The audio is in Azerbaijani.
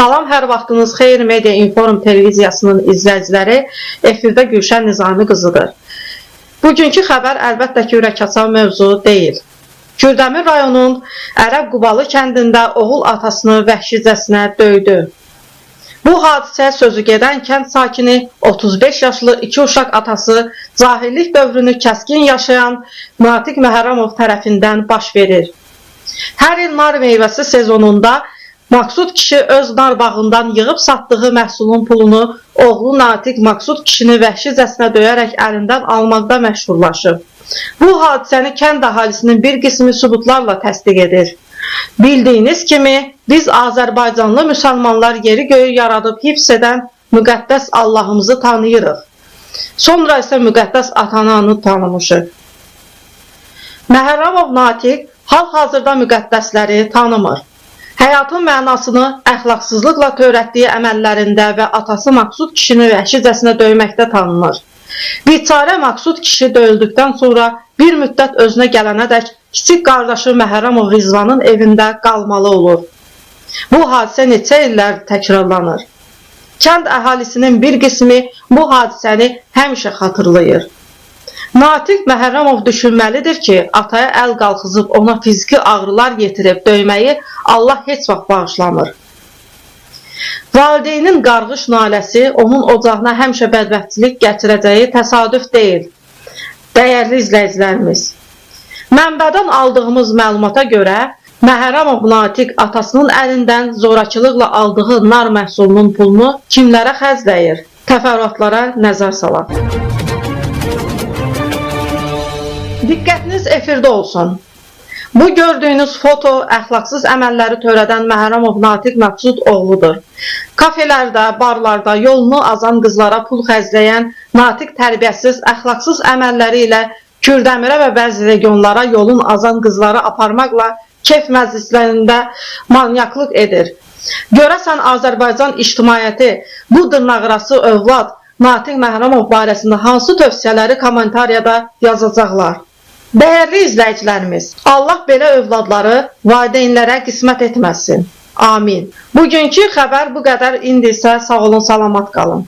Salam, hər vaxtınız xeyir Media Inform televiziyasının izləyiciləri. Efirdə Gülşən Nizami qızıdır. Bugünkü xəbər əlbəttə ki, ürəkaçan mövzu deyil. Kürdəmir rayonunun Ərəb Qubalı kəndində oğul atasını vəhşicəsinə döydü. Bu hadisə sözü gedən kənd sakini 35 yaşlı iki uşaq atası cahillik dövrünü kəskin yaşayan Natiq Məhərrəmov tərəfindən baş verir. Hər il nar meyvəsi sezonunda Maksud kişi öz nar bağından yığıb satdığı məhsulun pulunu oğlu Natiq Maksud kişini vəhşicəsinə döyərək əlindən almaqda məşhurlaşıb. Bu hadisəni kənd əhalisinin bir qismi sübutlarla təsdiq edir. Bildiyiniz kimi biz Azərbaycanlı müsəlmanlar yeri göyü yaradıb hifz edən müqəddəs Allahımızı tanıyırıq. Sonra isə müqəddəs atananı tanımışıq. Məhərrəmov Natiq hal-hazırda müqəddəsləri tanımır. Həyatın mənasını əxlaqsızlıqla törətdiyi əməllərində və atası Maksud kişini vəhşicəsinə döyməkdə tanınır. Biçarə Maksud kişi döyüldükdən sonra bir müddət özünə gələnədək kiçik qardaşı Məhərrəmov Rizvanın evində qalmalı olur. Bu hadisə neçə illər təkrarlanır. Kənd əhalisinin bir qismi bu hadisəni həmişə xatırlayır. Natiq Məhərrəmov düşünməlidir ki, ataya əl qalxızıb ona fiziki ağrılar yetirib döyməyi Allah heç vaxt bağışlamır. Valideynin qarğış naləsi onun ocağına həmişə bədbəxtçilik gətirəcəyi təsadüf deyil. Dəyərli izləyicilərimiz, mənbədən aldığımız məlumata görə Məhərrəmov Natiq atasının əlindən zorakılıqla aldığı nar məhsulunun pulunu kimlərə xərcləyir? Təfərrüatlara nəzər salaq. Diqqətiniz efirdə olsun. Bu gördüyünüz foto əxlaqsız əməlləri törədən Məhərrəmov Natiq Məqsud oğludur. Kafelərdə, barlarda yolunu azan qızlara pul xərcləyən Natiq tərbiyəsiz, əxlaqsız əməlləri ilə Kürdəmirə və bəzi regionlara yolun azan qızları aparmaqla kef məclislərində manyaqlıq edir. Görəsən Azərbaycan ictimaiyyəti bu dırnaqarası övlad Natiq Məhərrəmov barəsində hansı tövsiyələri kommentariyada yazacaqlar? Dəyərli izləyicilərimiz, Allah belə övladları valideynlərə qismət etməsin. Amin. Bugünkü xəbər bu qədər. İndi isə sağ olun, salamat qalın.